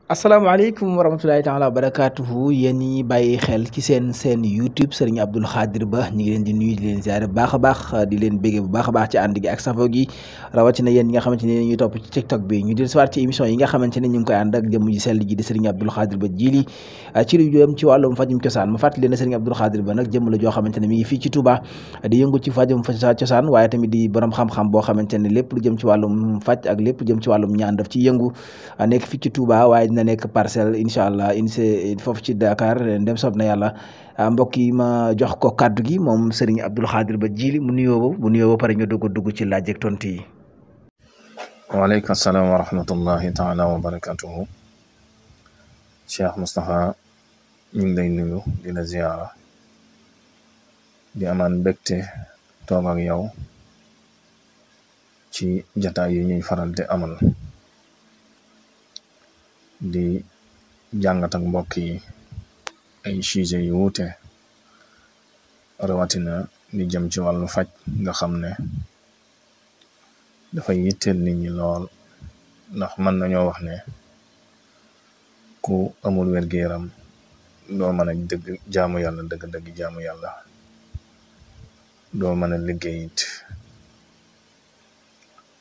asalaamaaleykum wa rahmatulahi taala wa barakaatuhu yéen ñi bàyyi xel ci seen YouTube Serigne Abdoul Khadir Ba ñu ngi leen di nuyu di leen ziare bu baax a baax di leen béggee bu baax a baax ci ànd gi ak safo gi rawatina yéen ñi nga xamante ne ñuy topp ci TikTok bi ñu del siwaat ci émission yi nga xamante ne ñu ngi koy ànd ak jëmm ji sell ji di Serigne Abdoul Khadir Ba Djily ci lu jëm ci wàllum fajum cosaan ma fàttali leen ne Serigne Abdoul Khadir Ba nag jëmm la joo xamante ne mi ngi fii ci Touba di yëngu ci fajum cosaan waaye tamit di borom xam-xam boo xamante ne lépp lu jëm ci wàllum faj ak lépp lu jëm ci wàllum ñaan daf ci yëngu nekk fii ci Touba waaye dina nekk Parcelles incha allah foofu ci Dakar ndem soob na yàlla mbokk yi ma jox ko kàddu gi moom Serigne Abdoul Khadir Ba Djily mu nuyoo ba pare ñu dugg ci laaj ak tontu yi. waaleykum salaam wa rahmatullahi taala wa barakatuhu. Cheikh Moustapha ñu ngi lay nuyu di la ziyaara di amaan mbégte toog ak yow ci jataay yi ñuy faral di amal di jàngat ak mbokk yi ay sujet yu wuute rawatina di jëm ci wàllu faj nga xam ne dafay yitteel nit ñi lool ndax mën nañoo wax ne ku amul wér-gu-yaram doo mën a dëgg jaamu yàlla dëgg-dëgg jaamu yàlla doo mën a liggéey it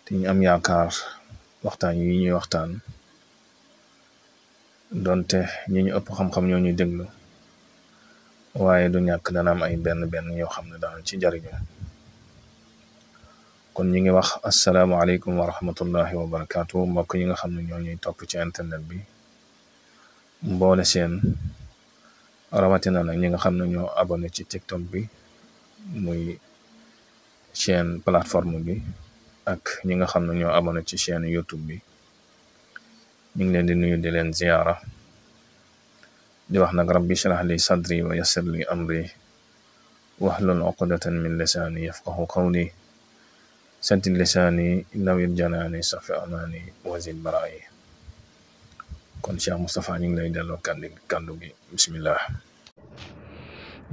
te ñu am yaakaar waxtaan yi ñuy waxtaan donte ñi ñu ëpp xam-xam ñoo ñuy déglu waaye du ñàkk dana am ay benn yoo xam ne daal ci jariñu kon ñi ngi wax asalaamaaleykum wa rahmatullahi wa barakaatu mbokk yi nga xam ne ñoo ñuy topp ci internet bi mboole seen rawatina nag ñi nga xam ne ñoo abonné ci TikTok bi muy chaîne plateforme bi ak ñi nga xam ne ñoo abonné ci chaîne YouTube bi ñu ngi leen di nuyu di leen ziyaara di wax nag rabbi shrah li sadri wa yassir li amri wahlul uqdatan min lisaani yafqahu qawli saddi lisaani nawir janaani safi amaani wazid baraayi kon Cheikh Moustapha ñu ngi lay delloo kàddu gi bismillah.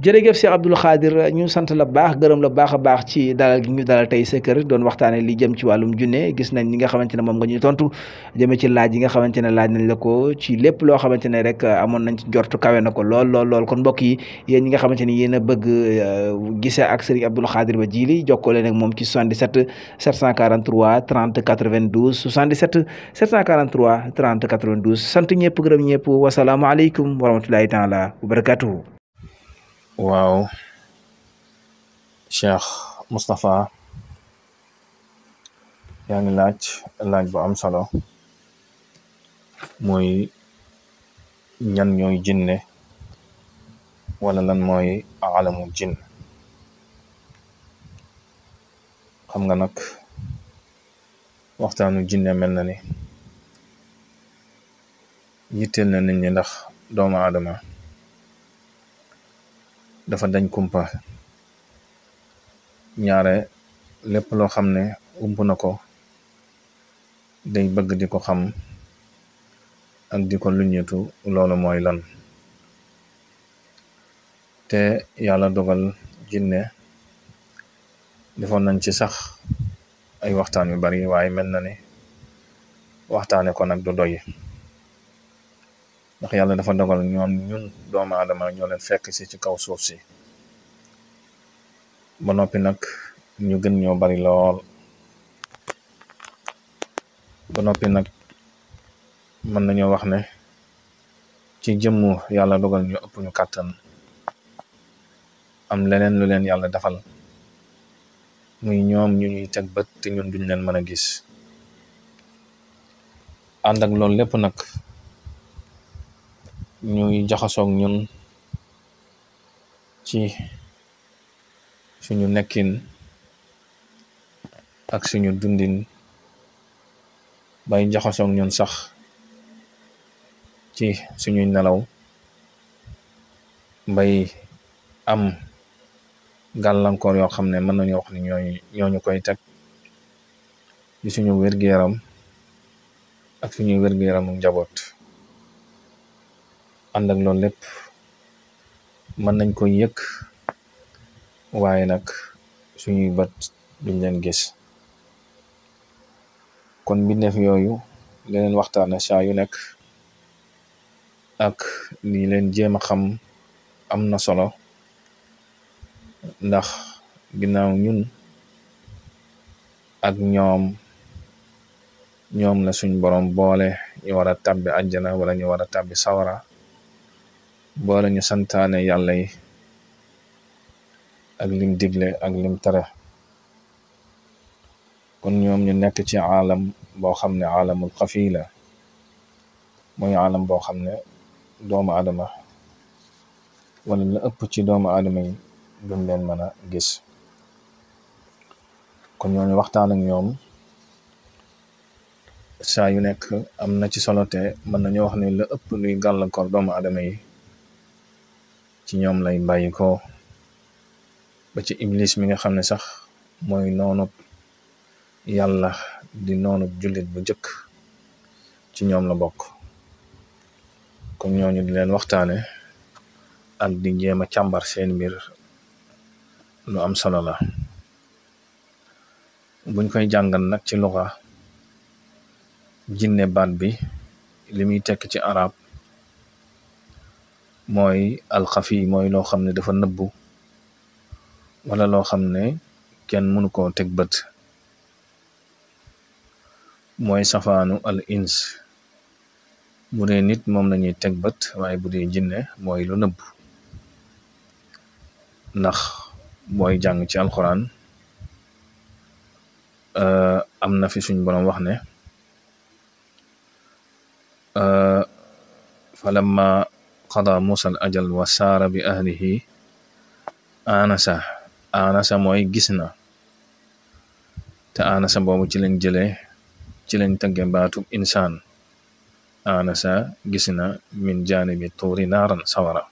jërëjëf Cheikh Abdoul Khadir ñu sant la baax gërëm la baax a baax ci dalal gi ñu dalal tey sa kër doon waxtaane li jëm ci wàllum junne gis nañ li nga xamante ne moom nga ñu tontu jëmee ci laaj yi nga xamante ne laaj nañ la ko ci lépp loo xamante ne rek amoon nañ ci njortu kawe na ko lool kon mbokk yi yéen ñi nga xamante ni yéen a bëgg gisee ak Serigne Abdoul Khadir Ba Djily jokkoo leen ak moom ci 77 743 30 92 77 743 30 92 sant ñëpp gërëm ñëpp wasalaamualeykum wa rahmatulahi taala wa barakatuhu. waaw Cheikh Moustapha yaa ngi laaj bu am solo mooy ñan ñooy jinne wala lan mooy alamul jinn. xam nga nag waxtaanu jinne mel na ni yitteel na nit ñi ndax doomu aadama dafa dañ kumpa ñaare lépp loo xam ne ump na ko day bëgg di ko xam ak di ko luñetu loolu mooy lan te yàlla dogal jinne defoon nañ ci sax ay waxtaan yu bari waaye mel na ni waxtaane ko nag du doy ndax yàlla dafa dogal ñun doomu aadama ñoo leen fekk si ci kaw suuf si ba noppi nag ñu gën ñoo bari lool ba noppi nag mën nañoo wax ne ci jëmmu yàlla dogal ñu ëpp ñu kàttan am leneen lu leen yàlla defal muy ñoom ñu ñuy teg bët te ñun duñ leen mën a gis ànd ak loolu lépp nag ñuy jaxasoog ñun ci suñu nekkin ak suñu dundin bay jaxasoog ñun sax ci suñuy nelaw bay am gàllankoor yoo xam ne mën nañu wax ni ñooñu koy teg ci suñu wér-gu-yaram ak suñuy wér-gu-yaramu njaboot. ànd ak loolu lépp mën nañ ko yëg waaye nag suñuy bët duñ leen gis kon mbindeef yooyu leneen waxtaane saa yu nekk ak li leen jéem a xam am na solo ndax ginnaaw ñun ak ñoom la suñ borom boole ñu war a tàbbi àjjana wala ñu war a tàbbi sawara boole ñu santaane yàlla yi ak lim digle ak lim tere kon ñoom ñu nekk ci aalam boo xam ne aalamul xafi la mooy aalam boo xam ne doomu adama wala la ëpp ci doomu adama yi duñ leen mën a gis kon ñooñu waxtaan ak ñoom saa yu nekk am na ci solo te mën nañu wax ne la ëpp luy gàllankoor doomu adama yi ci ñoom lay bàyyi ko ba ci iblis mi nga xam ne sax mooy noonu yàlla di noonu jullit bu njëkk ci ñoom la bokk kon ñooñu di leen waxtaane ak di jéem a càmbar seen mbir lu am solo la buñ koy jàngal nag ci luxa jinne baat bi li muy tekk ci arab mooy alxafi mooy loo xam ne dafa nëbbu wala loo xam ne kenn mënu koo teg bët mooy safaanu al ins bu dee nit moom lañuy teg bët waaye bu dee jinne mooy lu nëbbu ndax booy jàng ci alxuraan am na fi suñ borom wax ne falamma qada musa al ajal wa saara bi ahlihi anasa mooy gis na te anasa boobu ci lañ tëgge baatub insaan anasa gis na min jaanibi tuuri naaran sawara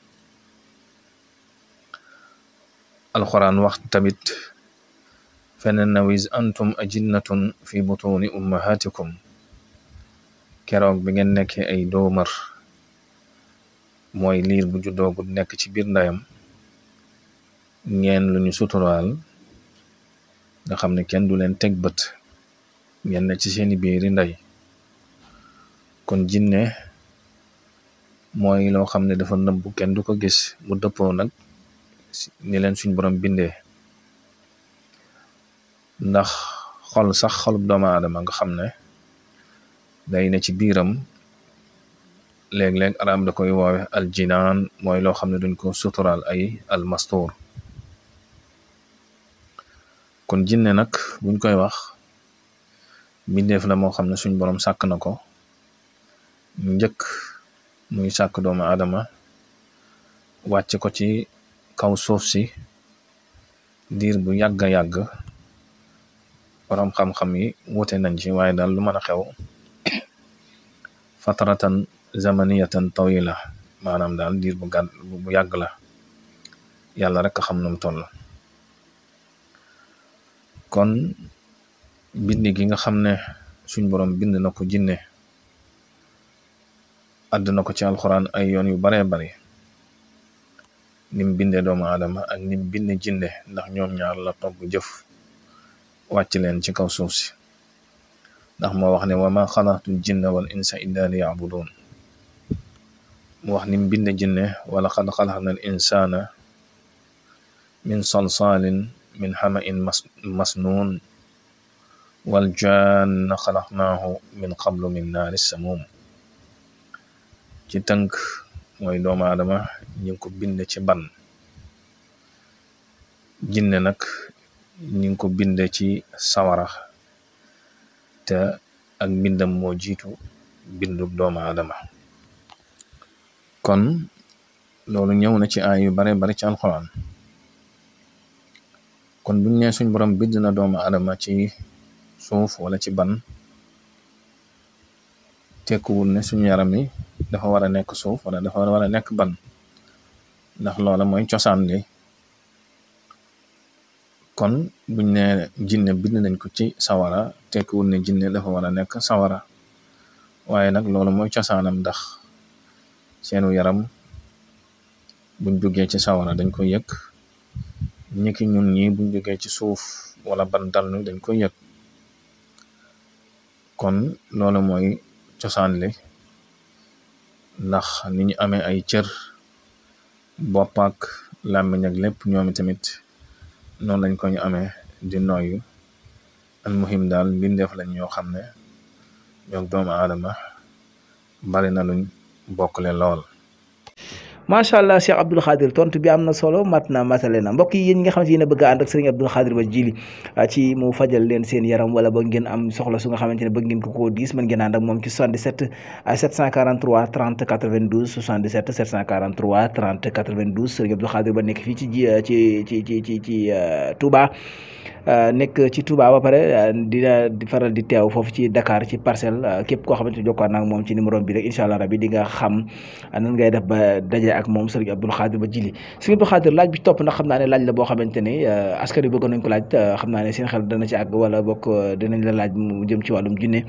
alquran wax tamit feneen na wiz antum ajinnatun fi butuni ummahatikum keroog bi ngeen nekkee ay doomar mooy liir bu juddoogu nekk ci biir ndayam ngeen lu ñu suturaal nga xam ne kenn du leen teg bët ngeen ne ci seeni biiri nday kon jinne mooy loo xam ne dafa nëbbu kenn du ko gis mu dëppoo nag ni leen suñ borom bindee ndax xolub doomu aadama nga xam ne day ne ci biiram léeg-léeg arab da koy woowe aljinaan mooy loo xam ne duñ ko suturaal ay almastuur kon jinne nag buñ koy wax bindeef la moo xam ne suñ borom sàkk na ko njëkk muy sàkk doomu aadama wàcc ko ci kaw suuf si diir bu yàgga yàgg borom xam-xam yi wute nañ ci waaye daal lu mën a xew fataratan zamaniyatan tawila maanaam daal diir bu gàtt bu yàgg la yàlla rek a xam num toll kon bind gi nga xam ne suñ borom bind na ko jinne àdd na ko ci alxuraan ay yoon yu baree bari nim binde doomu aadama ak nim binde jinne ndax ñoom ñaar la togg jëf wàcc leen ci kaw suuf si ndax moo wax ne wa ma xalaqtul jinna wal insa illa liya'budun mu wax nim binde jinne wala qad xalaqnal insana min salsalin min hama'in masnun wal janna xalaqnaahu min qablu min naari samum ci tënk mooy doomu aadama ñu ngi ko binde ci ban jinne nag ñu ngi ko binde ci sawara te ak mbindam moo jiitu bindub doomu aadama kon loolu ñëw na ci ay yu bare bari ci alxuraan kon buñ ne suñ borom bind na doomu aadama ci suuf wala ci ban tekkuwul ne suñu yaram yi dafa war a nekk suuf wala dafa war a nekk ban ndax loola mooy cosaan li kon buñ ne jinne bind nañ ko ci sawara tekkiwul ne jinne dafa war a nekk sawara waaye nag loolu mooy cosaanam ndax seenu yaram buñ duggee ci sawara dañ koy yëg ñiki ñun ñi buñ duggee ci suuf wala ban dalnu dañ koy yëg kon loolu mooy cosaan li ndax ni ñu amee ay cër bopp ak làmmiñ ak lépp ñoomi tamit noonu lañ ko ñu amee di noyyu. al muhim daal mbindeef lañ ñoo xam ne ñoom doomu aadama bari na luñ bokkle lool. macha allah Cheikh Abdoul Khadir tontu bi am na solo mat na matale na mbokk yi yéen ñi nga xam ne yéen a bëgg a ànd ak sëriñ Abdoul Khadir Ba Djily ci mu fajal leen seen yaram wala ba ngeen am soxla su nga xamante ne bëgg ngeen ko koo diis mën ngeen ànd ak moom ci 77 743 30 92 77 743 30 92 sëriñ Abdoul Khadir Ba nekk fii ci Touba. Nekk ci Touba ba pare di faral di teew foofu ci Dakar ci Parcelles képp koo xamante ne jokkoo ak moom ci numéro bi rek incha allah rabi di nga xam nan ngay def ba daje ak moom sëriñ Abdoul Khadir Ba Djily. sëriñ Abdoul Khadir laaj bi topp ndax xam naa ne laaj la boo xamante ne askan wi bëggoon nañ ko laaj xam naa ne seen xel dana ci àgg wala bokk dinañ la laaj mu jëm ci wàllum junne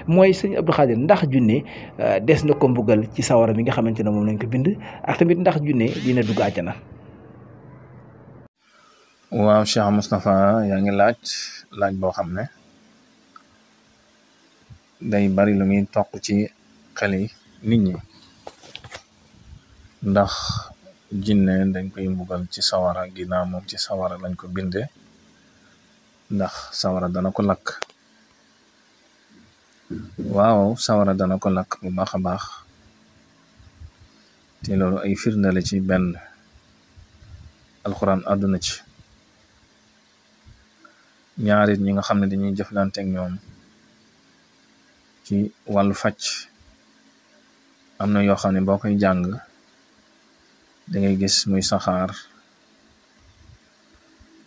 mooy sëriñ Abdoul Khadir ndax junne des na ko mbugal ci sawara mi nga xamante ne moom lañ ko bind ak tamit ndax junne dina dugg àjjana. waaw Cheikh Moustapha yaa ngi laaj boo xam ne day bari lu muy toq ci xel yi nit ñi ndax jinne dañ koy mbugal ci sawara ginnaaw moom ci sawara lañ ko binde ndax sawara dana ko lakk. waaw sawara dana ko lakk bu baax a baax te loolu ay firnde la ci benn alxuraan àdduna ci ñaarit ñi nga xam ne dañuy jëflante ak ñoom ci wàllu faj am na yoo xam ne boo koy jàng da ngay gis muy saxaar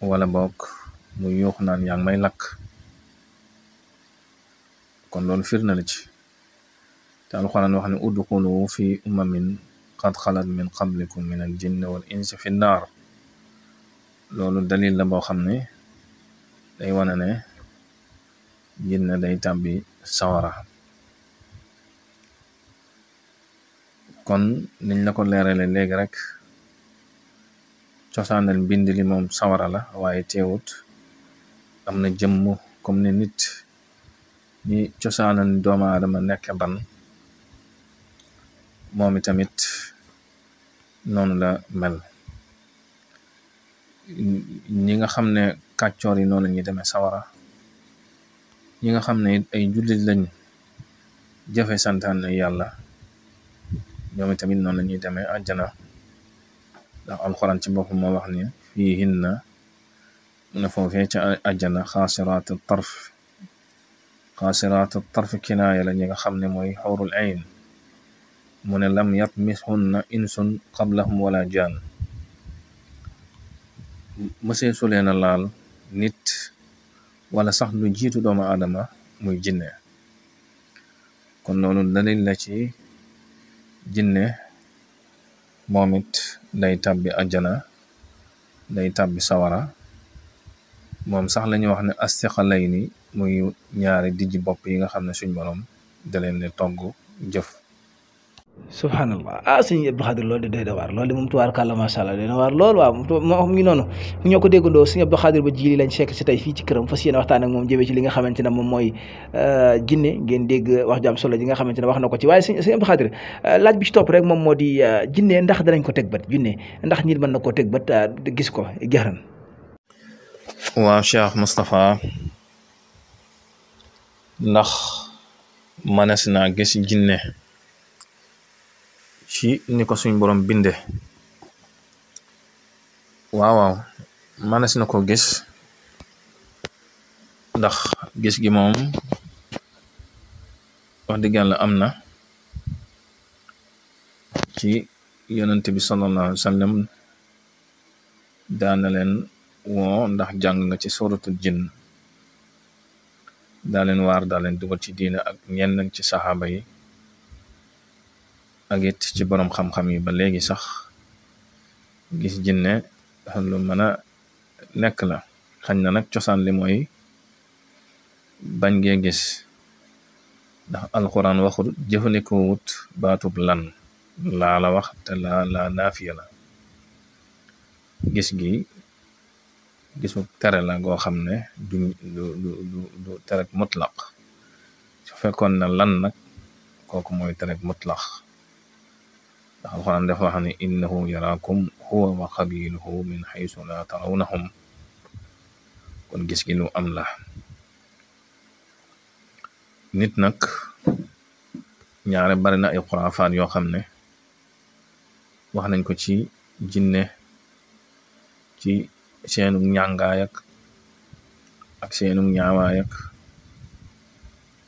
wala bokk muy yuux naan yaa ngi may lakk kon loolu firna la ci te alxuraan wax ne udxulu fi umamin qad xalat min qablikum min al jinni wal insi fi naar loolu dalil la boo xam ne day wane ne jinne day tàbbi sawara. kon niñ la ko leerale léegi rek cosaanal mbind li moom sawara la waaye teewut am na jëmm comme ne nit ñi cosaanal doomu aadama nekk ban moom itamit noonu la mel. ñi nga xam ne kàccoor yi noonu la ñuy demee sawara ñi nga xam ne ay jullit lañ jëfe santaane yàlla ñoom itamit noonu la ñuy demee àjjana ndax alxuraan ci boppam moo wax ni fiihinna mu ne foofee ca àjjana xaasiraatu tarf kinaaya la ñi nga xam ne mooy xawrul ayn mu ne lam yatmishunna insun qablahum wala jaan mësee su leen a laal nit wala sax lu jiitu doomu aadama muy jinne kon loolu dalil la ci jinne moom it day tàbbi àjjana day tàbbi sawara moom sax lañuy wax ne astiqalayni muy ñaari dijji bopp yi nga xam ne suñ borom da leen ne togg jëf. subhanallah sëñ Abdoul Khadir loolu de doy na waar loolu de moom tubaarkàlla macha allah doy na waar loolu waaw moom ngi noonu mu ñoo ko déggandoo sëñ Abdoul Khadir Ba Djily lañ fekk si tey fii ci këram fas yéene waxtaan ak moom jëmee ci li nga xamante ne moom mooy jinne ngeen dégg wax ju am solo ji nga xamante ne wax na ko ci waaye sëñ Abdoul Khadir laaj bi ci topp rek moom moo di jinne ndax danañ ko teg bët jinne ndax nit mën na koo teg bët gis ko jaxran. waaw Cheikh Moustapha ndax mënees naa gis jinne ci ni ko suñ borom binde waaw mënees na ko gis ndax gis gi moom wax dëgg yàlla am na ci yonent bi sallallahu alayhi wa sallam daana leen woo ndax jàng nga ci suratul jinn daa leen waar daa leen dugal ci diina ak ñenn ci saxaaba yi ak it ci boroom xam-xam yi ba léegi sax gis jinne lu mën a nekk la xañ na nag cosaan li mooy bañ ngee gis ndax alxuraan waxul jëfandikoo wut baatub lan laa la wax te laa naafiya la gis gi gisu tere la goo xam ne du terek mutlaq su fekkoon na lan nag kooku mooy terek mutlaq ndax alxuraan dafa wax ne innahu yaraakum huwa wa qabiluhu min haysu la tarawnahum kon gis gi lu am la. nit nag ñaare bari na ay xuraafaat yoo xam ne wax nañ ko ci jinne ci seenu ñàngaayak ak seenu ñaawaayak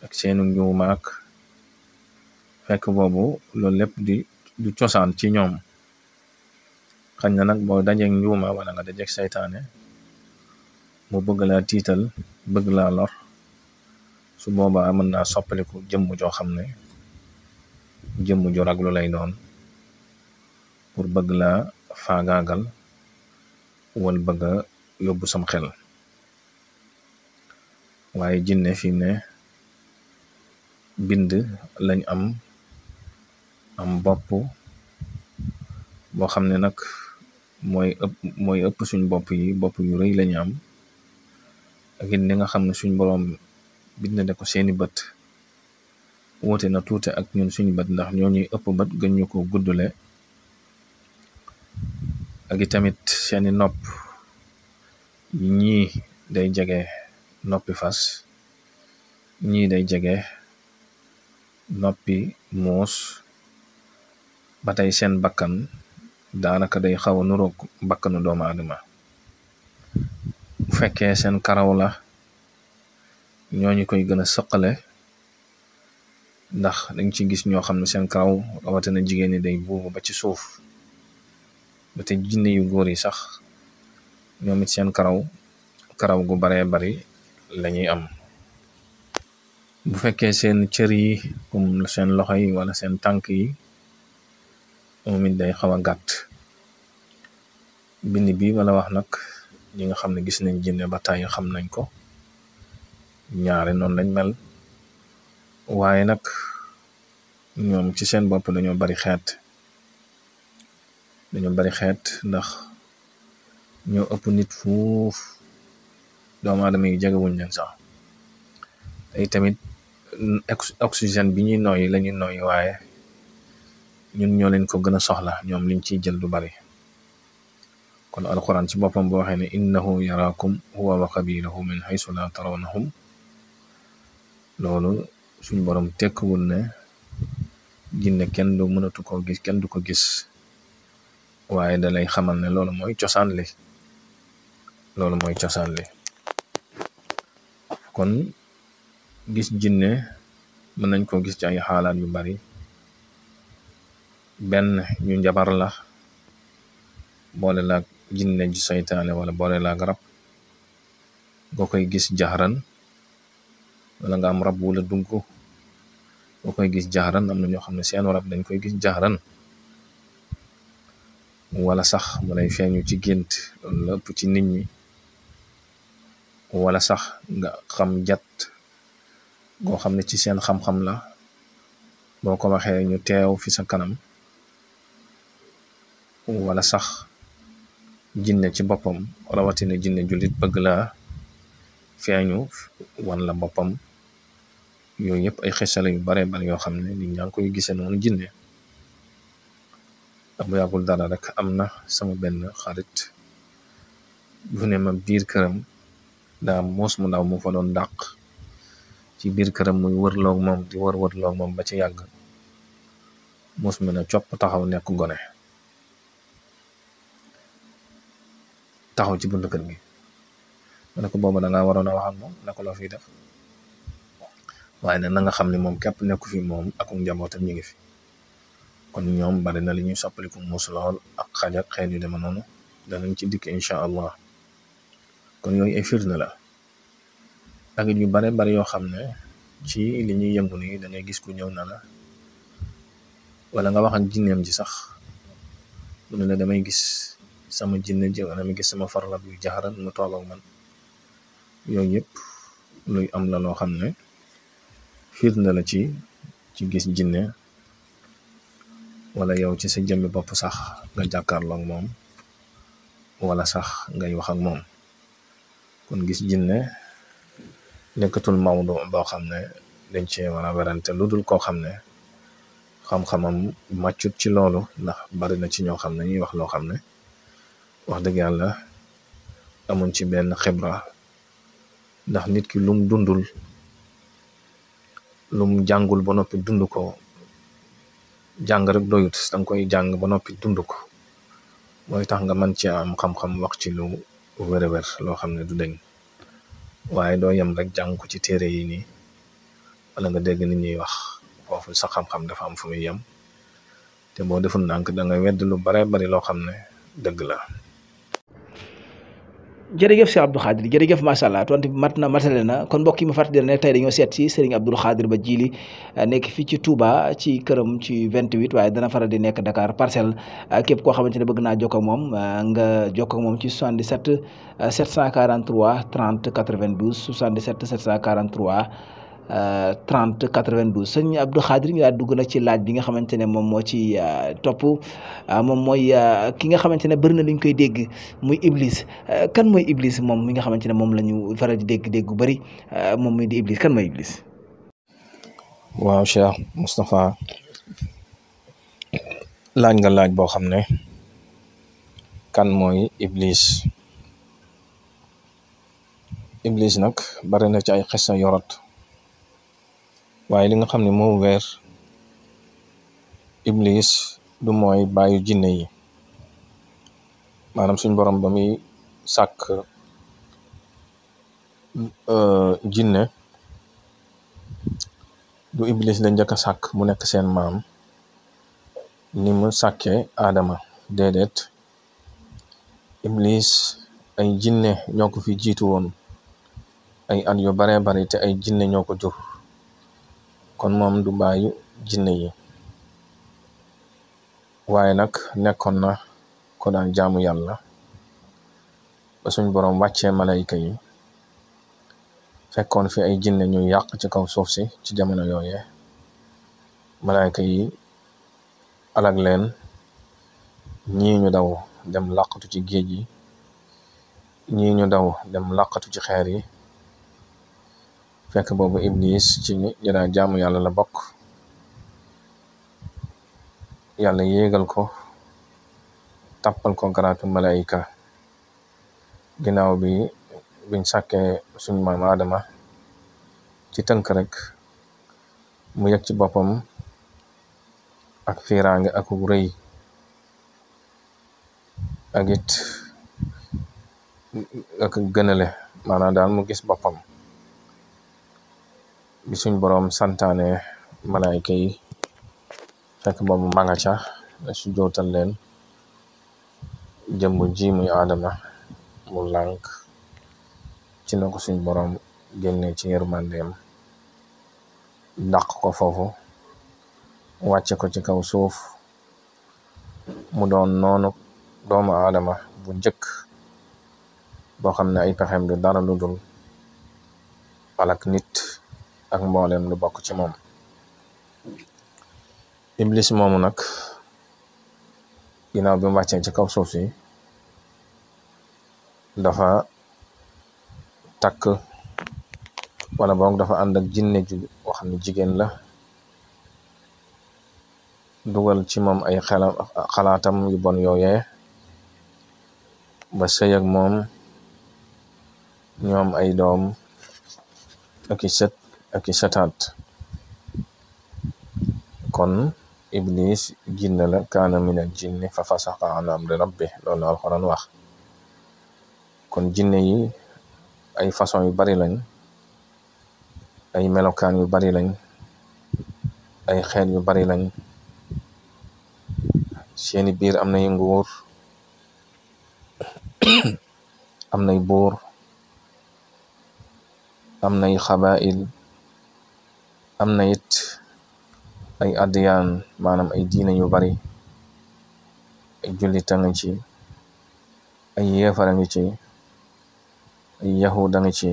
ak seenu njuumaak fekk boobu loolu lépp du cosaan ci ñoom. xañ na nag boo dajeek njuuma wala nga dajeek saytaane mu bëgg laa tiital bëgg laa lor su boobaa mën naa soppaliku jëmm joo xam ne jëmm ju raglu lay doon pour bëgg laa faagaagal wal bëgg a yóbbu sam xel. waaye jinne fi ne bind lañ am bopp boo xam ne nag mooy ëpp suñ bopp yu rëy lañu am ak it ni nga xam ne suñ boroom bind de ko seeni bët woote na tuute ak ñun suñu bët ndax ñoo ñuy ëpp bët gën ñu ko guddule ak it tamit seeni nopp ñii day jege noppi fas ñii day jege noppi muus ba tey seen bakkan daanaka day xaw a nuroog bakkanu doomu aadama. bu fekkee seen karaw la ñooñu koy gën a sëqale ndax dañ ci gis ñoo xam ne seen karaw rawatina jigéen ñi day buubu ba ci suuf ba te jinne yu góor yi sax ñoom it seen karaw gu baree bari lañuy am. bu fekkee seen cër yi comme seen loxo yi wala seen tànk yi moom it day xaw a gàtt. bind bi wala wax nag ñi nga xam ne gis nañ jinne ba tàyyi xam nañ ko ñaare noonu lañ mel waaye nag ñoom ci seen bopp dañoo bari xeet ndax ñoo ëpp nit fuuf doomu aadama yi jegewuñ leen sax. ay tamit oxygène bi ñuy nooyi lañuy nooyi waaye ñun ñoo leen ko gën a soxla ñoom liñ ciy jël du bari. kon alquran ci boppam boo waxee ne innahu yaraakum huwa wa qabiluhu min haysu la tarawnahum loolu suñ borom tekkiwul ne jinne kenn du mënatu ko gis kenn du ko gis waaye da lay xamal ne loolu mooy cosaan li. kon gis jinne mën nañ ko gis ci ay xaalaat yu bari. benn ñu njabar la boole laak jinne ju saytaane wala boole laak rab nga koy gis jaxaran wala nga am rab wala dugg nga koy gis jaxaran. am na ñoo xam ne seen rab dañ koy gis jaxaran wala sax mu lay feeñu ci gént loolu la ëpp ci nit ñi wala sax nga xam jat goo xam ne ci seen xam-xam la boo ko waxee ñu teew fi sa kanam wala sax jinne ci boppam rawatina jinne jullit bëgg la feeñu wan la boppam. yooyu yëpp ay xisala yu bare bare yoo xam ne nit ñaa ngi koy gisee noonu jinne. ndax bu yàggul dara rek am na sama benn xarit bu ne ma biir këram daa moos mu ndaw mu fa doon dàq ci biir këram muy wërloog moom di wërloog moom ba ci yàgg moos mi na copp taxaw nekk gone taxaw ci buntu kër gi. ma ne ko booba da ngaa waroon a wax ak moom ne ko loo fiy def waaye nag na nga xam ne moom képp nekku fi moom ak njabootam ñu ngi fi. kon ñoom bari na li ñuy soppaliku muus lool ak xaj ak xeet yu dema noonu danañ ci dikk incha allah. kon yooyu ay firnde la ak yu bare bari yoo xam ne ci li ñuy yëngu nii da ngay gis ku ñëw na la wala nga wax ak jinneem ji sax mu ne la damay gis sama jinne ji wala damay gis sama farlab yu jaxaran mu toog ak man. yooyu yëpp luy am la loo xam ne firnde la ci gis jinne wala yow ci sa jëmmi bopp sax nga jàkkaarloog moom wala sax ngay wax ak moom. kon gis jinne nekkatul mawdu boo xam ne dañ cee war a werante lu dul koo xam ne xam-xamam màccut ci loolu, ndax bari na ci ñoo xam ne ñuy wax loo xam ne wax dëgg yàlla amuñ ci benn xibra. ndax nit ki lum dundul, lum jàngul ba noppi dund ko, jàng rek doyut, danga koy jàng ba noppi dund ko mooy tax nga mën ci am xam-xam wax ci lu wér-wér loo xam ne du deñ. waaye doo yem rek jàng ko ci téere yi nii wala nga dégg nit ñuy wax, foofu sa xam-xam dafa am fu muy yem, te boo deful ndànk da nga wedd lu bare bari loo xam ne dëgg la. jërëjëf Cheikh Abdou Khadir, jërëjëf macha allah tontu bi mat na matale na. kon mbokk yi ma fàttali ne tey dañoo seet si Serigne Abdou Khadir Ba Djily nekk fii ci Touba ci këram ci 28 waaye dana faral di nekk Dakar Parcelles. képp koo xamante ne bëgg naa jokkoo ak moom nga jokkoo ak moom ci 77 743 30 92 77 743 30 92. sëñ Abdou Khadir ñu daal dugg nag ci laaj bi nga xamante ne moom moo ci topp moom mooy ki nga xamante ne bëri na lu ñu koy dégg muy Iblis. kan mooy Iblis moom mi nga xamante ne moom la ñu faral di dégg gu bëri moom muy di Iblis, kan mooy Iblis? waaw Cheikh Moustapha, laaj nga laaj boo xam ne kan mooy Iblis. Iblis nag bari na ci ay xissa yorot, waaye li nga xam ne moo weer Iblis du mooy bàyyu jinne yi. maanaam suñ borom ba muy sàkk jinne du Iblis la njëkk a sàkk mu nekk seen maam ni mu sàkkee Adama, déedéet. Iblis ay jinne ñoo ko fi jiitu woon ay at yu baree bari, te ay jinne ñoo ko jur, kon moom du bàyyu jinne yi. waaye nag nekkoon na ko daan jaamu yàlla ba suñ borom wàccee malayka yi, fekkoon fi ay jinne ñuy yàq ci kaw suuf si ci jamono yooye. malayka yi alag leen, ñii ñu daw dem làqatu ci géej yi, ñii ñu daw dem làqatu ci xeer yi. fekk boobu Iblis ci ñi daan jaamu yàlla la bokk. yàlla yéegal ko, tàppal ko garaatu malayka ginnaaw bi biñ sàkkee suñ maam Adama. ci tënk rek mu yëg ci boppam ak fiiraange ak rëy, ak it ak gënale, maanaam daal mu gis boppam. bi suñ boroom santaane malayka yi, fekk boobu ma nga ca su jootal leen jëmb ji muy Adama, mu lànk ci na ko suñ boroom génne ci yërmandeem, dàq ko foofu, wàcce ko ci kaw suuf mu doon noonu doomu Adama bu njëkk boo xam ne ay pexem du dara lu dul alak nit ak mboolem lu bokk ci moom. Iblis moomu nag ginnaaw bi mu wàccee ci kaw suuf si dafa takk wala boog dafa ànd ak jinne ju wax ne jigéen la, dugal ci moom ay xalaatam yu bon yooyee ba sëy ak moom, ñoom ay doom ak i sët ak i sëtaat. kon Iblis jinne la, kaana minal jinni fa fasaqa an amri rabbi, loolu la Alxuraan wax. kon jinne yi ay façon yu bari lañ, ay melokaan yu bari lañ, ay xeet yu bari lañ. seeni biir am nay nguur, am nay buur, am nay xabail, am na it ay addiyaan, maanaam ay diine yu bari. ay jullita ngi ci, ay yéefara ngi ci, ay yahuda ngi ci,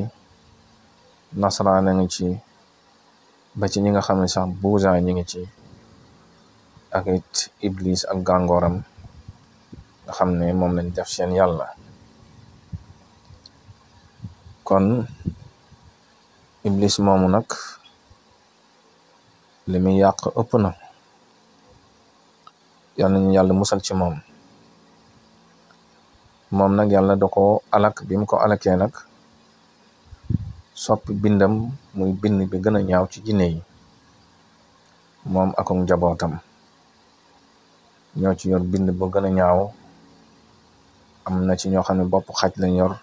nasraana ngi ci, ba ci ñi nga xam ne sax buusa ñi ngi ci, ak it Iblis ak gàngooram nga xam ne moom lañ def seen yàlla. kon Iblis moomu nag li muy yàq ëpp na, yal nañu yàlla musal ci moom nag yàlla da ko alak bi mu ko alakee nag soppi bindam muy bind bi gën a ñaaw ci jinne yi moom ak njabootam ñoo ci yor bind bu gën a ñaaw. am na ci ñoo xam ne bopp xaj lañ yor,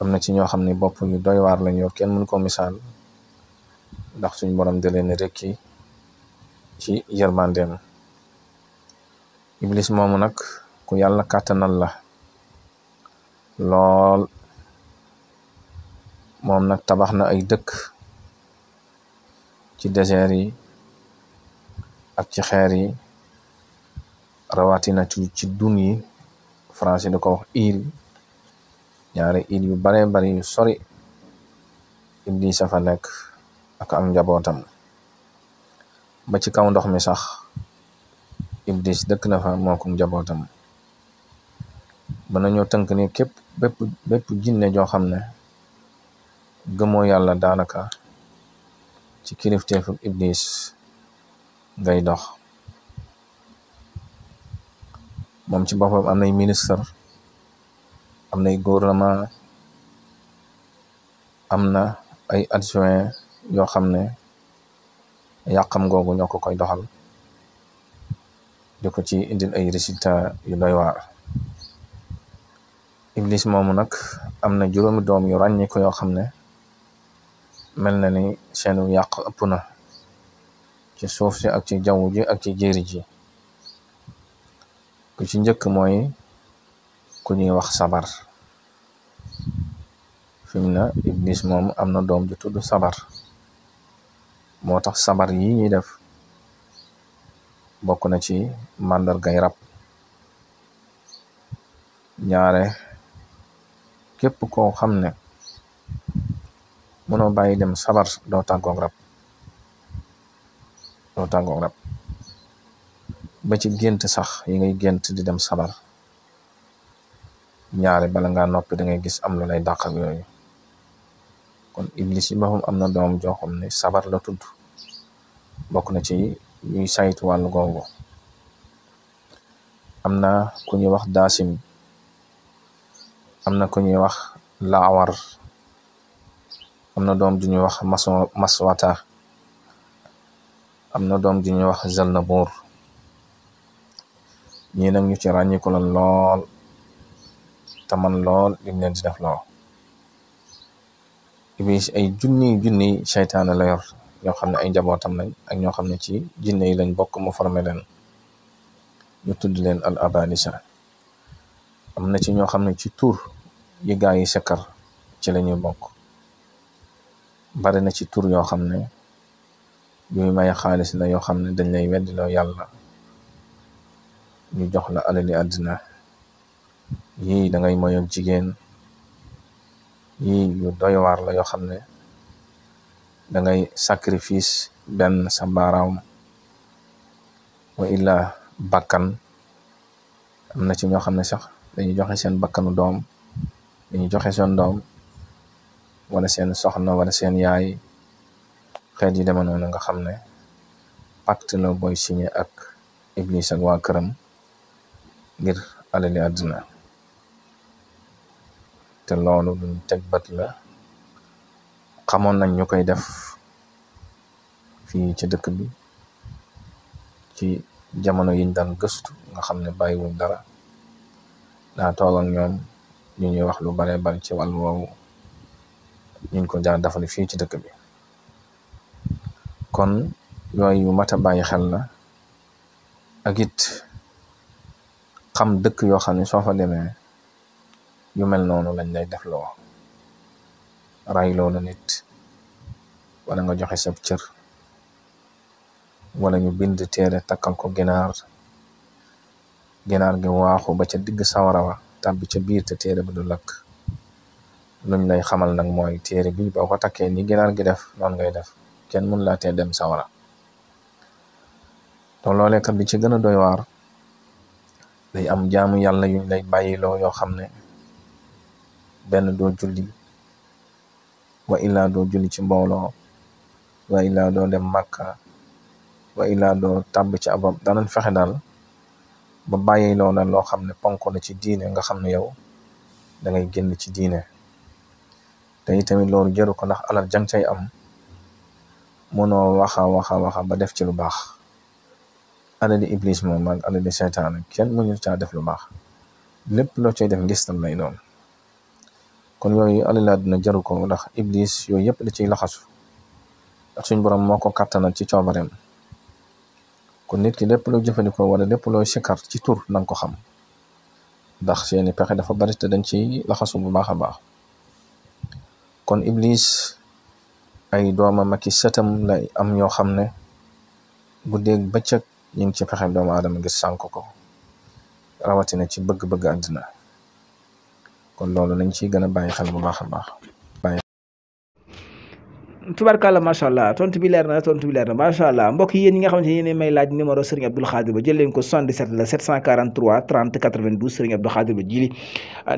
am na ci ñoo xam ne bopp yu doy waar lañ yor, kenn mënu ko misaal ndax suñ borom da leen rekki ci yërmandeem. Iblis moomu nag ku yàlla kàttanal la lool. moom nag tabax na ay dëkk ci désert yi ak ci xeer yi, rawatina ci dun yi. français da ko wax île, ñaari île yu bare bari yu sori. Iblis a fa nekk ak am njabootam ba ci kaw ndox mi sax Iblis dëkk na fa moo ko njabootam. ba nañoo tënk ni képp bépp jinne joo xam ne gëmoo yàlla daanaka ci kilifteefu Iblis ngay dox. moom ci boppam am nay ministre, am nay gouvernement, am na ay adjoint yoo xam ne yàqam googu ñoo ko koy doxal di ko ci indil ay résultat yu doy waar. Iblis moomu nag am na juróomi doom yu ràññi ko yoo xam ne mel na ni seenu yàq ëpp na ci suuf si ak ci jaww ji ak ci jéeri ji. ku ci njëkk mooy ku ñuy wax sabar. fi mu ne Iblis moom am na doom ju tudd sabar. moo tax sabar yi ñuy def bokk na ci màndargay rab. ñaare képp koo xam ne mënoo bàyyi dem sabar doo tàggoog rab ba ci gént sax yi ngay gént di dem sabar ñaare bala ngaa noppi da ngay gis am lu lay dàq ak yooyu. kon Iblis yi boppam am na doom joo xam ne sabar la tudd, bokk na ci yuy saytu wàllu googu. am na ku ñuy wax daasim, am na ku ñuy wax laawar, am na doom ju ñuy wax maswata, am na doom ju ñuy wax zalnabuur. ñii nag ñu ci ràññiku la lool te man lool liñ leen di def loo. Iblis ay junni seytaane la yor ñoo xam ne ay njabootam lañ ak ñoo xam ne ci jinne yi lañ bokk mu formé leen ñu tudd leen al abalisa. am na ci ñoo xam ne ci tur yi gaa yi sekkar ci la ñuy bokk. bari na ci tur yoo xam ne yuy may xaalis la yoo xam ne dañ lay weddiloo yàlla ñu jox la alali àddina. yii da ngay moy ak jigéen, yii yu doy waar la yoo xam ne da ngay sacrifice benn sa baaraam wa illa bakkan. am na ci ñoo xam ne sax dañuy joxe seen bakkanu doom, dañuy joxe seen doom wala seen soxna wala seen yaay, xeet yi deme noonu nga xam ne pacte la booy signé ak Iblis ak waa këram ngir alali àddina. te loolu luñ teg bët la, xamoon nañ ñu koy def fii ci dëkk bi ci jamono yiñ daan gëstu nga xam ne bàyyiwuñ dara. daa toog ak ñoom ñu ñuy wax lu bare bari ci wàllu woowu ñu ko jaar dafali fii ci dëkk bi. kon yooyu yu mat a bàyyi xel la, ak it xam dëkk yoo xam ne soo fa demee yu mel noonu lañ lay def loo. ray loolu nit wala nga joxe sab cër wala ñu bind téere takkal ko ginaar gi waaxu ba ca digg sawara wa tàbbi ca biir te téere ba du lakk. luñ lay xamal nag mooy téere bi boo ko takkee ni ginaar gi def noonu ngay def, kenn mun laa tee dem sawara. te loolee kat bi ci gën a doy waar day am jaamu yàlla yuñ lay bàyyiloo yoo xam ne benn doo julli, wa illaa doo julli ci mbooloo, wa illaa doo dem Makka, wa illaa doo tàbb ci abam danañ fexe daal ba bàyyi loo na loo xam ne ponk la ci diine nga xam ne yow da ngay génn ci diine te itamit loolu jëru ko ndax alal jang cay am mënoo waxa ba def ci lu baax alali iblis moom ak alali seytaane kenn mënu caa def lu baax lépp loo cay def ngistal lay doon kon yooyu alal àddina jaru ko ndax iblis yooyu yëpp da ciy laxasu ndax suñ borom moo ko kattanal ci coobareem kon nit ki lépp loo jëfandikoo wala lépp loo sikkar ci tur nanga ko xam ndax seeni pexe dafa bari te dañ ci laxasu bu baax a baax kon iblis ay doomam ak i sëtam lay am ñoo xam ne guddeeg bëccëg ñu ngi ci pexe doomu aadama ngir sànk ko rawatina ci bëgg-bëgg àddina kon loolu nañ ciy gën a bàyyi xel bu baax a baax. tubarkàlla macha allah tontu bi leer na macha allah mbokk yi yéen ñi nga xamante ne yéen may laaj numéro Serigne Abdoul Khadir Ba jël leen ko 77 la 743 30 92 Serigne Abdoul Khadir Ba jili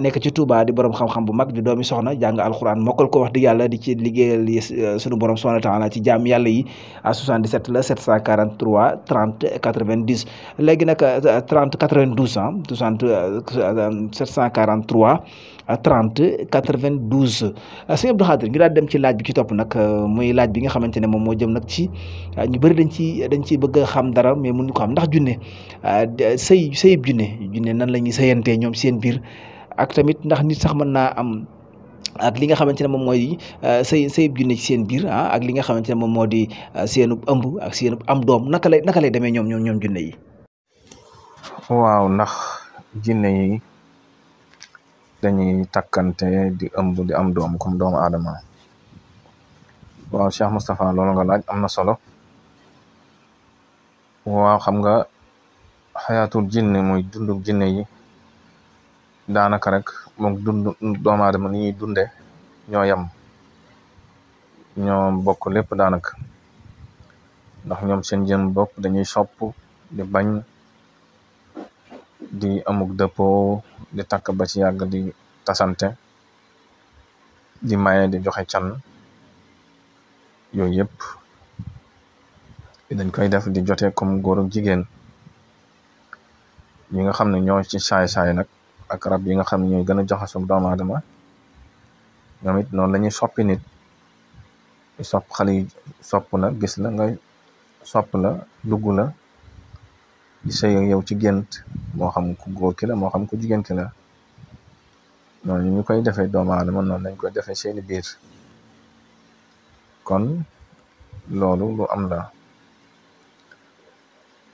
nekk ci Touba di borom xam-xam bu mag di doomi soxna jàng alxuraan mokkal ko wax dëgg yàlla di ci liggéeyal sunu borom subhanahu wa taala ci jaam yàlla yi à 77 la 743 30 90 léegi nag 30 92 ah 743 30 92 Serigne Abdoul Khadir ngi daal dem ci laaj bi ci topp nag muy laaj bi nga xamante ne moom moo jëm nag ci ñu bëri dañ ciy bëgg a xam dara mais mënuñu ko xam ndax junne sëyib junne nan la ñuy sëyantee ñoom seen biir ak tamit ndax nit sax mën naa am ak li nga xamante ne moom mooy sëyib junne ci seen biir ak li nga xamante ne moom moo di seenub ëmb ak seenub am doom naka lay demee ñoom junne yi. waaw ndax jinne yi dañuy takkante di ëmb di am doom comme doomu aadama. waaw Cheikh Moustapha loolu nga laaj am na solo waaw xam nga xayaatul jinne muy dundug jinne yi daanaka rek moom doomu aadama ni ñuy dunde ñoo yem ñoo bokk lépp daanaka ndax ñoom seen jën bopp dañuy sopp di bañ di amuk dëppoo di takk ba ci yàgg di tasante di maye di joxe can yooyu yëpp dañ koy def di jotee comme góor ak jigéen ñi nga xam ne ñoo ci saay-saay nag ak rab yi nga xam ne ñooy gën a jaxasoo doomu aadama ñoom it noonu la ñuy soppi nit sopp xale yi sopp la gis la nga sopp la dugg la di sëy ak yow ci gént moo xam ku góor ki la moo xam ku jigéen ki la noonu ñu koy defee doomu aadama noonu lañ koy defee seeni biir kon loolu lu am la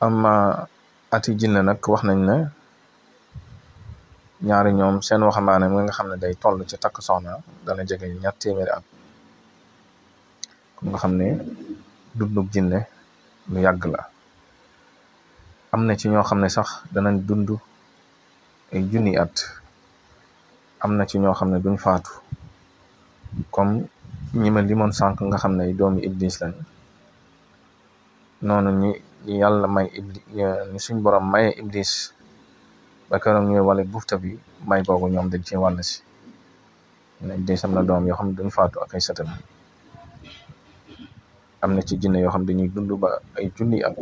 amma ati jinne nag wax nañ ne ñaari ñoom seen waxambaane mi nga xam ne day toll ci takk soxna dana jege 2 téeméeri at kon nga xam ne dundug jinne lu yàgg la am na ci ñoo xam ne sax danañ dund ay junni at am na ci ñoo xam ne duñ faatu comme ñi ma limoon sànq nga xam ne ay doomi iblis lañ noonu ñi yàlla may iblis ni suñ borom maye iblis ba keroog ñuy wale bufta bi may googu ñoom dañ ci wàll si ne iblis am na doom yoo xam ne duñ faatu ak ay sëtam am na ci jinne yoo xam ne dañuy dund ba ay junni at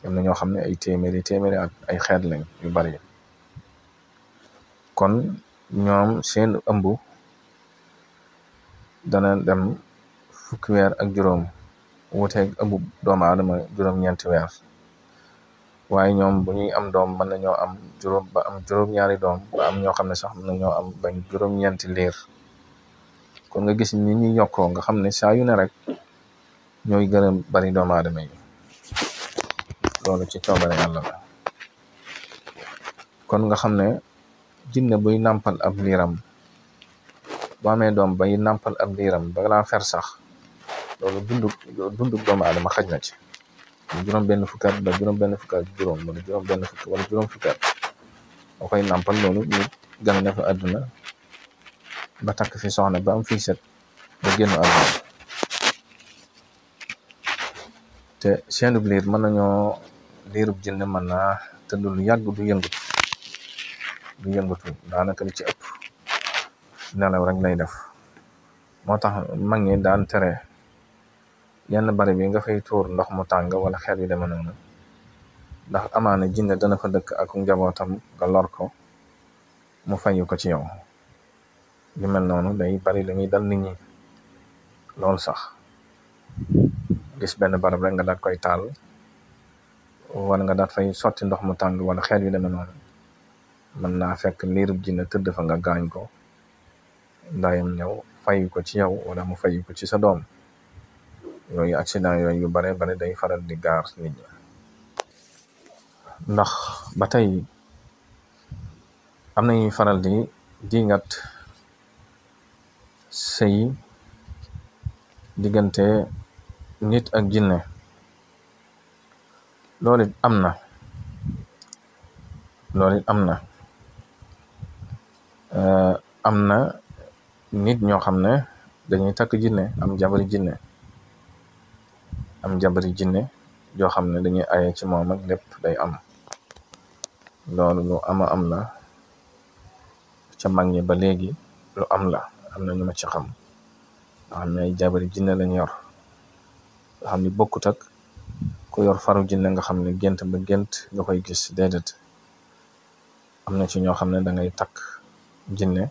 am na ñoo xam ne ay téeméeri at ay xeet lañ yu bari kon ñoom seen ëmb dana dem 10 weer ak juróom wuteeg ëmb doomu aadama juróom-ñeenti weer waaye ñoom bu ñuy am doom mën nañoo am juróom-ñaari doom ba am ñoo xam ne sax mën nañoo am bañ juróom-ñeenti liir kon nga gis ni ñuy yokkoo nga xam ne saa yu ne rek ñooy gën a bari doomu aadama yi loolu ci coobare yàlla la kon nga xam ne jinne buy nàmpal ab liiram boo amee doom bay nàmpal ab liiram ba laa fer sax loolu dundug doomu aadama xaj na ci juróom-benn fukki at ba juróom-benn fukki at juróom wala juróom-benn fukki wala juróom fukki at boo koy nàmpal loolu ñu gën a def àdduna ba takk fi soxna ba am fii set ba génn àdduna te seenub liir mën nañoo liirub jinne mën naa tëdd lu yàgg du yëngatu daanaka li ci ëpp nelaw rek lay def moo tax mag ñi daan tere yenn barab yi nga fay tuur ndox mu tàng wala xeet yu deme noonu ndax amaana jinne dana fa dëkk ak njabootam nga lor ko mu fayu ko ci yow. yu mel noonu day bari lu ñuy dal nit ñi lool sax. gis benn barab rek nga daat koy taal wala nga daat fay sotti ndox mu tàng wala xeet yu deme noonu mën naa fekk liirub jinne tëdd fa nga gaañ ko ndayam ñëw fayu ko ci yow wala mu fayu ko ci sa doom. yooyu accident yooyu yu bare bare day faral di gaar nit ñi. ndax ba tey am nañuy faral di dingat sëy diggante nit ak jinne. loolu it am na am na nit ñoo xam ne dañuy takk jinne am jabari jinne joo xam ne dañuy aye ci moom ak lépp day am. loolu lu am la ca mag ñi ba léegi lu am la. am na ñu ma ci xam nga xam ne ay jabari jinne lañ yor nga xam ni bokkut ak ku yor faru jinne nga xam ne gént ba gént nga koy gis déedéet. am na ci ñoo xam ne da ngay takk jinne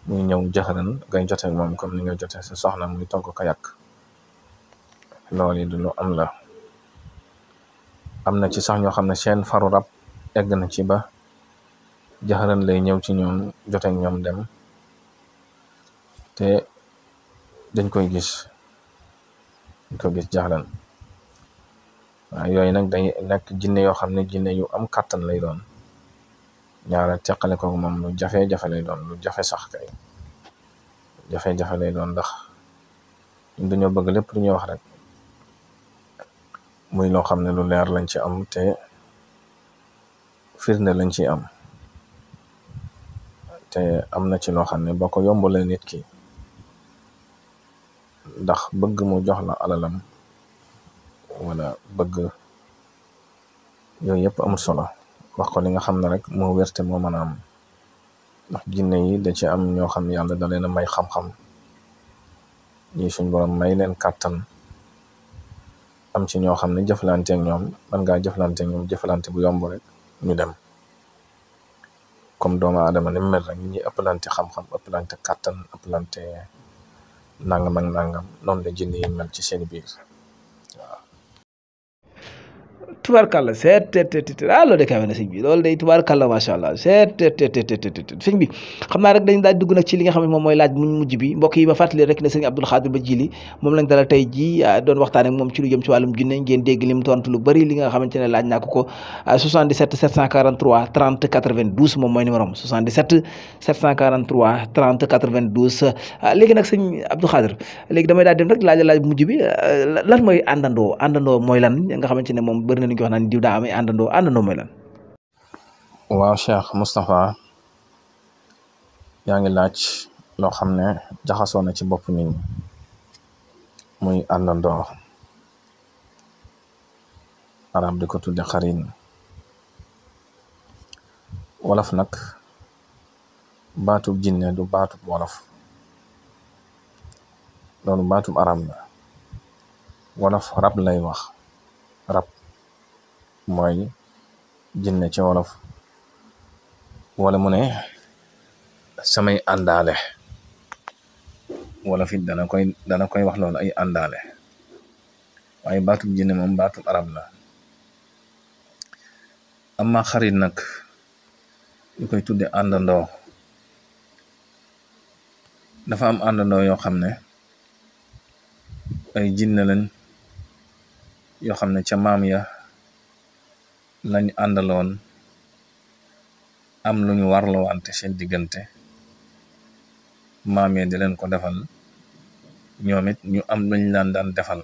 muy ñëw jaxaran ngay jote moom comme ni nga jote sa soxna muy togg ko yàq. loolu yi du lu am la. am na ci sax ñoo xam ne seen faru rab egg na ci ba jaxaran lay ñëw ci ñoom joteeg ñoom dem te dañ koy gis jaxaran. waaw yooyu nag day nekk jinne yoo xam ne jinne yu am kàttan lay doon. ñaara teqale ko moom lu jafe-jafe lay doon lu jafe sax kay jafe-jafe lay doon ndax dañoo bëgg lépp lu ñuy wax rek muy loo xam ne lu leer lañ ci am te firnde lañ ci am te am na ci loo xam ne boo ko yombalee nit ki ndax bëgg mu jox la alalam wala bëgg yooyu yëpp amul solo. wax ko li nga xam ne rek moo wérte moo mën a am ndax jinne yi da ci am ñoo xam ne yàlla da leen a may xam-xam ñi suñ borom may leen kàttan. am ci ñoo xam ne jëflante ak ñoom man ngaa jëflante ak ñoom jëflante bu yomb rek ñu dem comme doomu aadama ni mu mel rek ñi ñuy ëppalante xam-xam ëppalante kàttan ëppalante nangam ak nangam noonu la jinne yi mel ci seen biir. tubaarkàlla seet loolu de kawe na sëñ bi loolu day tubaarkàlla macha allah seet sëñ bi xam naa rek dañ daal dugg nag ci li nga xam ne moom mooy laaj muñ mujj bi mbokk yi ma fàttali rek ne sëñ Abdou Khadre Badjily moom lañ dalal tey ji doon waxtaan ak moom ci lu jëm ci wàllum jinne ngeen dégg lim tontu lu bëri li nga xamante ne laaj naa ko 77 743 30 92 moom mooy numéro am 77 743 30 92 léegi nag sëñ Abdou Khadre léegi damay daal dem rek laaj mujj bi lan mooy àndandoo mooy lan nga xamante ne moom bëri na ñu ko wax naan diw daa amee àndandoo mooy lan. waaw Cheikh Moustapha yaa ngi laaj loo xam ne jaxasoo na ci bopp nit ñi muy àndandoo arab di ko tudde xarin. wolof nag baatub jinne du baatub wolof loolu baatub arab la. wolof rab lay wax rab mooy jinne ci wolof wala mu ne samay àndaale wolof it dana koy wax loolu ay àndaale waaye baatub jinne moom baatub arab la. amma xarit nag ñu koy tudde àndandoo dafa am àndandoo yoo xam ne ay jinne lañ yoo xam ne ca maam ya lañ àndaloon am lu ñu warloo wante seen diggante maam ya di leen ko defal ñoom it ñu am luñ laan daan defal.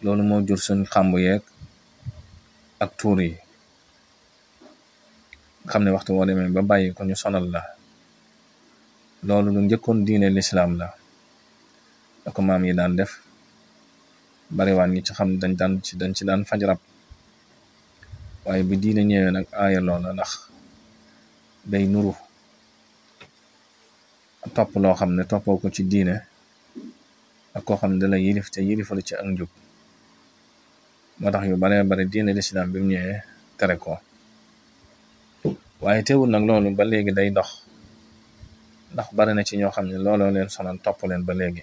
loolu moo jur suñ xàmbu yeeg ak tuur yi xam ne waxtu woo demee ba bàyyi ko ñu sonal la. loolu lu njëkkoon diine lislaam la da ko maam yi daan def bariwaan ñi ci xam dañ ci daan faj rab waaye bi diine ñëwee nag aaya loola ndax day nuru topp loo xam ne toppoo ko ci diine ak koo xam ne da la yilif te yilifalu ci ak njub moo tax yu bare bare diine lislaam bi mu ñëwee tere ko waaye teewul nag loolu ba léegi day dox ndax bari na ci ñoo xam ne looloo leen sonal topp leen ba léegi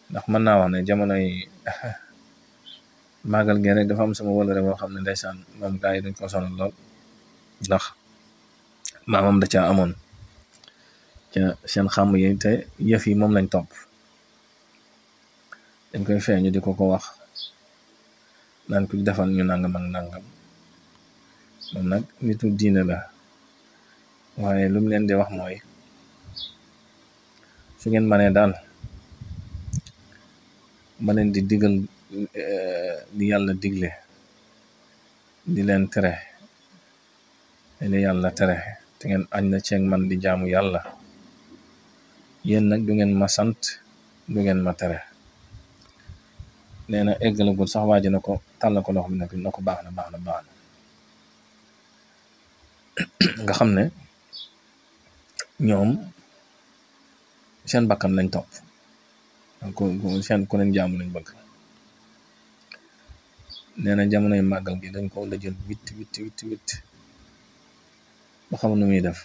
ndax mën naa wax ne jamonoy màggal gi rek dafa am sama wëlëre boo xam ne ndeysaan moom gaa yi dañ ko sonal lool ndax maamam da caa amoon ca seen xàmm yi te yëf yi moom lañ topp dañ koy feeñu di ko wax naan ku defal ñu nangam ak nangam moom nag nitu diine la waaye lu mu leen di wax mooy su ngeen mënee daal ma leen di digal li yàlla digle di leen tere li yàlla tere te ngeen añ na ceeg man di jaamu yàlla yéen nag du ngeen ma sant du ngeen ma tere nee na eggalagul sax waaji na ko tàll ko loxo bi nag na ko baax na nga xam ne ñoom seen bakkan lañ topp seen ku leen jaamu lañ bëgg nee na jamonoy màggal gi dañ ko la jël witt ba xamul nu muy def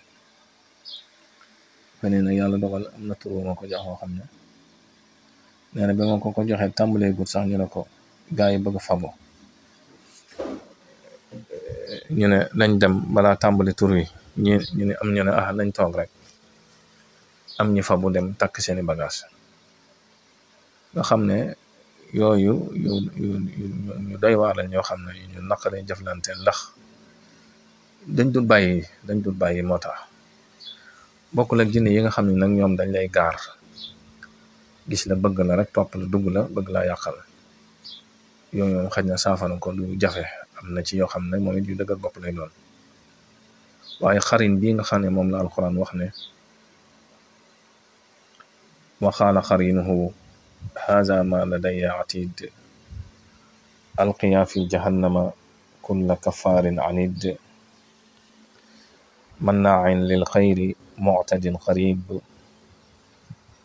feneen nag yàlla dogal am na tur ma ko jox woo xam ne nee na ba ma ko joxee tàmbalee gut sax ñu ne ko gaa yi bëgg fabo ñu ne nañ dem balaa tàmbali tur wi ñu ne am ñu ne nañ toog rek am ñi fabu dem takk seeni bagage nga xam ne yooyu ñu doy waar la ñoo xam ne ñu naqaree jëflante ndax dañ dul bàyyi moo tax bokkul ak jinne yi nga xam ne nag ñoom dañ lay gaar gis la bëgg la rek topp la dugg la bëgg laa yàqal yooyu moom xaj na saafara ko lu jafe am na ci yoo xam ne moom it yu dëgër bopp lay doon waaye xarin bii nga xam ne moom la alquran wax ne wa qaala qariinuhu haza ma ladayya atid alqiya fi jahannama kulla kafarin anid manna'in lil xayri mu'tadin qarib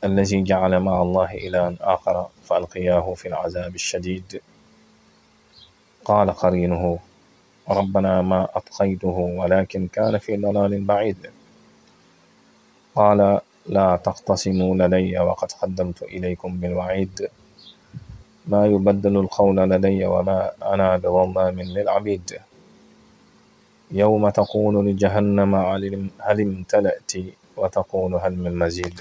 allazi ja'ala ma'a allahi ilahan akhara fa alqiyahu fi al'azabi ash-shadid qaala qariinuhu rabbana ma atqaytuhu walakin kana fi dalalin ba'id qaala laa taxtasimu ladayya wa qad qaddamtu ilaykum bilwa'id maa yubaddalu alqawla ladayya wa maa ana bidallamin lil abid yawma taqulu li jahannama hal imtala'ti wa taqulu hal min mazid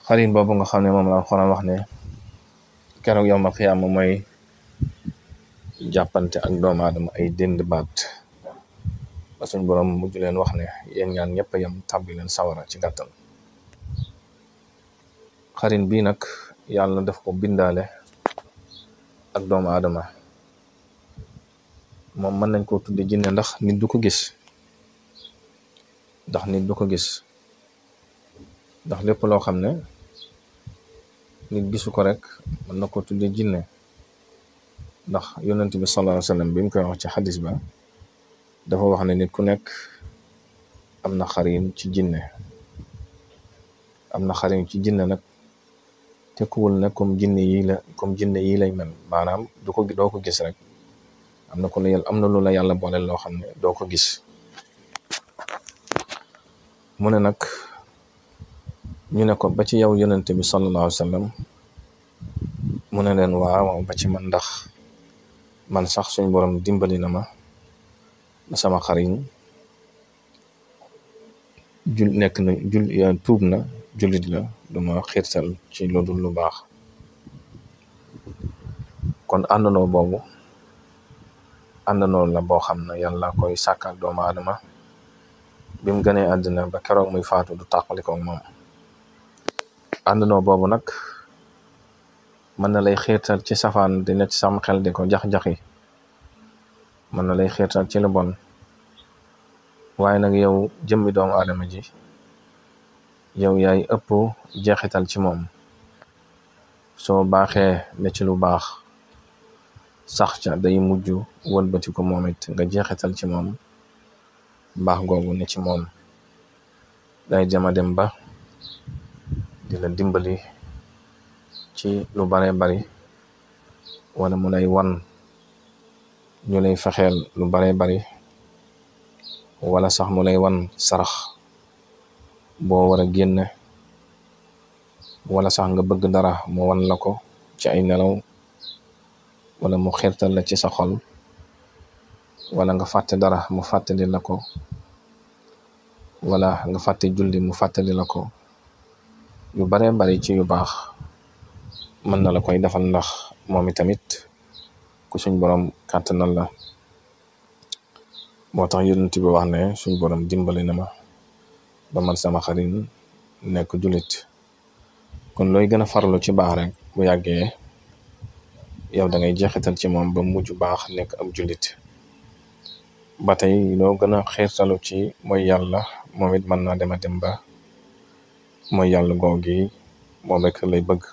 xarin boobu nga xam ne moom la Alxuraan wax ne keroog yawmal qiyaama mooy jàppante ak doomu aadama ay dend baat ba suñ borom mujj leen wax ne yéen ñaan ñëpp a yam tàbbi leen sawara ci gàttal xarin bii nag yàlla daf ko bindaale ak doomu aadama moom mën nañ koo tudde jinne ndax nit du ko gis ndax lépp loo xam ne nit gisu ko rek mën na ko tudde jinne ndax yonent bi sallallahu alayhi wa sallam bi mu koy wax ci xadis ba dafa wax ne nit ku nekk am na xarin ci jinne nag tekkuwul ne comme jinne yi lay mel maanaam doo ko gis rek am na lu la yàlla booleel loo xam ne doo ko gis mu ne nag ñu ne ko ba ci yow yonent bi sallallahu alayhi wa sallam mu ne leen waaw ba ci man ndax man sax suñ borom dimbali na ma sama xarin tuub na jullit la duma xiirtal ci lu dul lu baax kon àndandoo boobu àndandoo la boo xam ne yàlla koy sàkkal doomu aadama bi mu gënee àddina ba keroog muy faatu du tàqalikoog moom àndandoo boobu nag mën na lay xiirtal ci safaan di nekk ci sam xel di ko jax-jaxi mën na lay xiirtal ci lu bon waaye nag yow jëmmi doomu aadama ji yow yaay ëpp jeexital ci moom soo baaxee ne ci lu baax sax ca day mujj wëlbati ko moom it nga jeexital ci moom baax googu ne ci moom day jama dem ba di la dimbali ci lu bare bari wala mu lay wan ñu lay fexeel lu bare bari wala sax mu lay wan sarax boo war a génne wala sax nga bëgg dara mu wan la ko ci ay nelaw wala mu xirtal la ci sa xol wala nga fàtte dara mu fàttali la ko wala nga fàtte julli mu fàttali la ko yu bare bari ci yu baax mën na la koy defal ndax moom itamit ku suñ borom kàttanal la moo tax yonent bi wax ne suñ borom dimbali na ma ba man sama xarit nekk jullit kon looy gën a farlu ci baax rek bu yàggee yow da ngay jeexital ci moom ba mujj baax nekk ab jullit ba tey loo gën a xiirtalu ci mooy yàlla moom it mën naa dem a dem ba mooy yàlla googi moom rek lay bëgg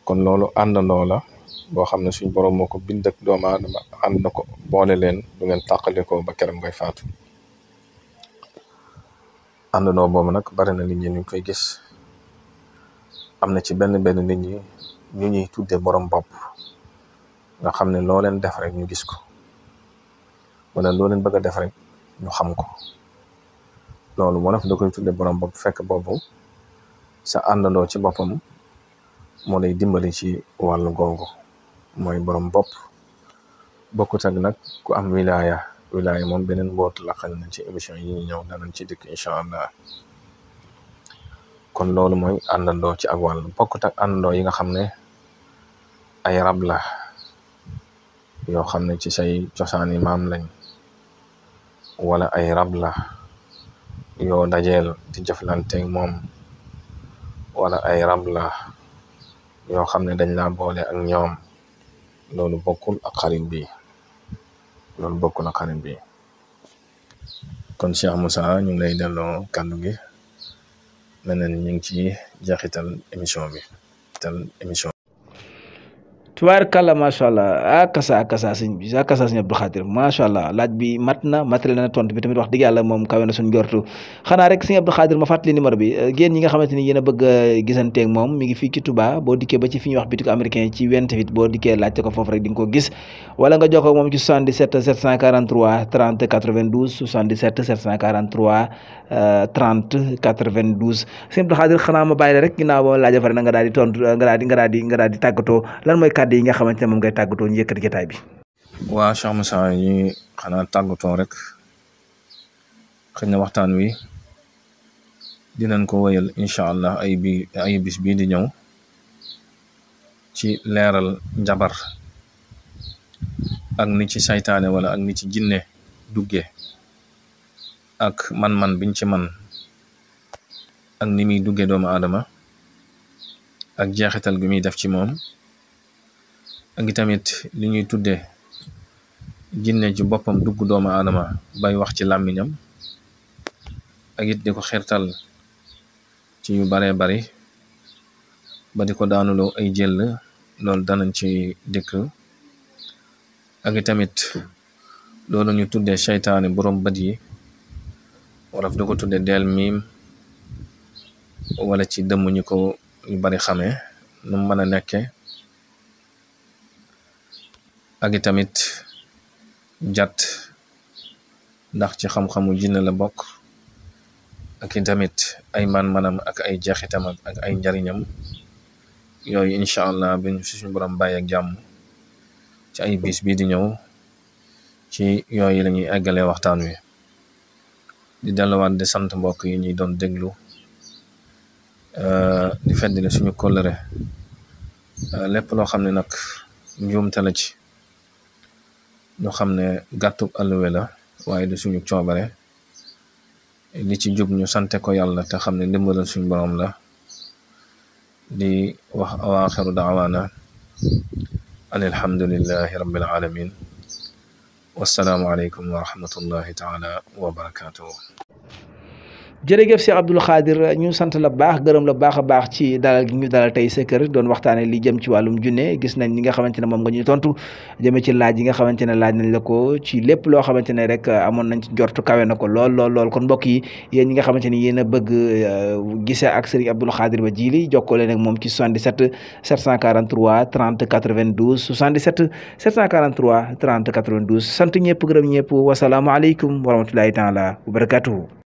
kon loolu àndandoo la boo xam ne suñ borom moo ko bind ak doomu aadama ànd na ko boole leen du ngeen tàqalikoo ba keram ngay faatu àndandoo boobu nag bari na nit ñi ñu koy gis am na ci benn nit ñi ñu ñuy tudde borom bopp nga xam ne loo leen def rek ñu gis ko wala loo leen bëgg a def rek ñu xam ko loolu wolof da koy tudde borom bopp fekk boobu sa àndandoo ci boppam moo lay dimbali ci wàllu googu mooy borom bopp bokkut ak nag ku am wilaya moom beneen mboot la xañ na ci émission yi ñu ñëw danañ ci dikk incha allah kon loolu mooy àndandoo ci ak wàll bokkut ak àndandoo yi nga xam ne ay rab la yoo xam ne ci say cosaani maam lañ wala ay rab la yoo dajeel di jëflanteeg moom wala ay rab la yoo xam ne dañ laa boole ak ñoom loolu bokkul ak xarit bi kon Cheikh Moussa ñu ngi lay delloo kàddu gi mel na ni ñu ngi ci jeexital émission bi tubaarkàlla macha allah akasa sëñ bi akasa sëñ Abdou Khadir macha allah laaj bi mat na matériel na tontu bi tamit wax dëgg yàlla moom kawe na suñu jortu xanaa rek sëñ Abdou Khadir ma fàttali numéro bi géen ñi nga xamante ni yéen a bëgg a gisanteeg moom mi ngi fii ci Touba boo dikkee ba ci fi ñuy wax bitiku américain ci 28 boo dikkee laajte ko foofu rek di nga ko gis wala nga jokkoo moom ci 77 743 30 92 77 743 30 92 sëñ Abdou Khadir xanaa ma bàyyi la rek ginnaaw ba laaj fare na nga daal di tontu nga daal di tàggatoo lan mooy kàddu yi nga xamante ne moom ngay tàggatoo ñu yëkkati jotaay bi. waa Cheikh Moussa ñi xanaa tàggatoo rek xëy na waxtaan wi dinañ ko wëyal incha allah ay bis bii di ñëw ci leeral njabar ak ni ci saytaane wala ak ni ci jinne dugge ak man-man biñ ci man ak ni muy dugge doomu aadama ak jeexital gi muy def ci moom ak tamit li ñuy tudde jinne ci boppam dugg doomu aadama bay wax ci làmmiñam ak it di ko xirtal ci yu baree bari ba di ko daanuloo ay jël loolu danañ ci dëkk ak tamit loolu ñu tudde seytaane borom bët yi wala di ko tudde del miim wala ci dëmm ñu ko yu bari xamee nu mën a nekke ak tamit jat ndax ci xam-xamu jinne la bokk ak tamit ay man-manam ak ay jeexitam ak ay njariñam yooyu incha allah bi ñu suñu borom bàyyi ak jàmm ci ay bis bii di ñëw ci yooyu la ñuy eggalee waxtaan wi di delluwaat di sant mbokk yi ñuy doon déglu di feddali suñu kóllëre lépp loo xam ne nag njuumte la ci ñu xam ne gàttub alluwe la waaye du suñu coobare li ci jub ñu sante ko yàlla te xam ne ndimbalal suñu borom la di wax awaaxiru daawaana an alhamdulillahi rabbil alamin wassalaamu aleykum wa rahmatullahi taala wa barakatuhu jërëjëf Cheikh Abdoul Khadir ñu sant la baax gërëm la baax a baax ci dalal gi ñu dalal tey sa kër doon waxtaane li jëm ci wàllum junne gis nañ ñi nga xamante ne moom nga ñuy tontu jëmee ci laaj yi nga xamante ne laaj nañ la ko ci lépp loo xamante ne rek amoon nañ ci njortu kawe na ko lool kon mbokk yi yéen ñi nga xamante ni yéen a bëgg gisee ak Serigne Abdoul Khadir Ba Djily jokkoo leen ak moom ci 77 743 30 92 77 743 30 92 sant ñëpp gërëm ñëpp wasalaamualeykum wa rahmatulahi taala wa barakatuhu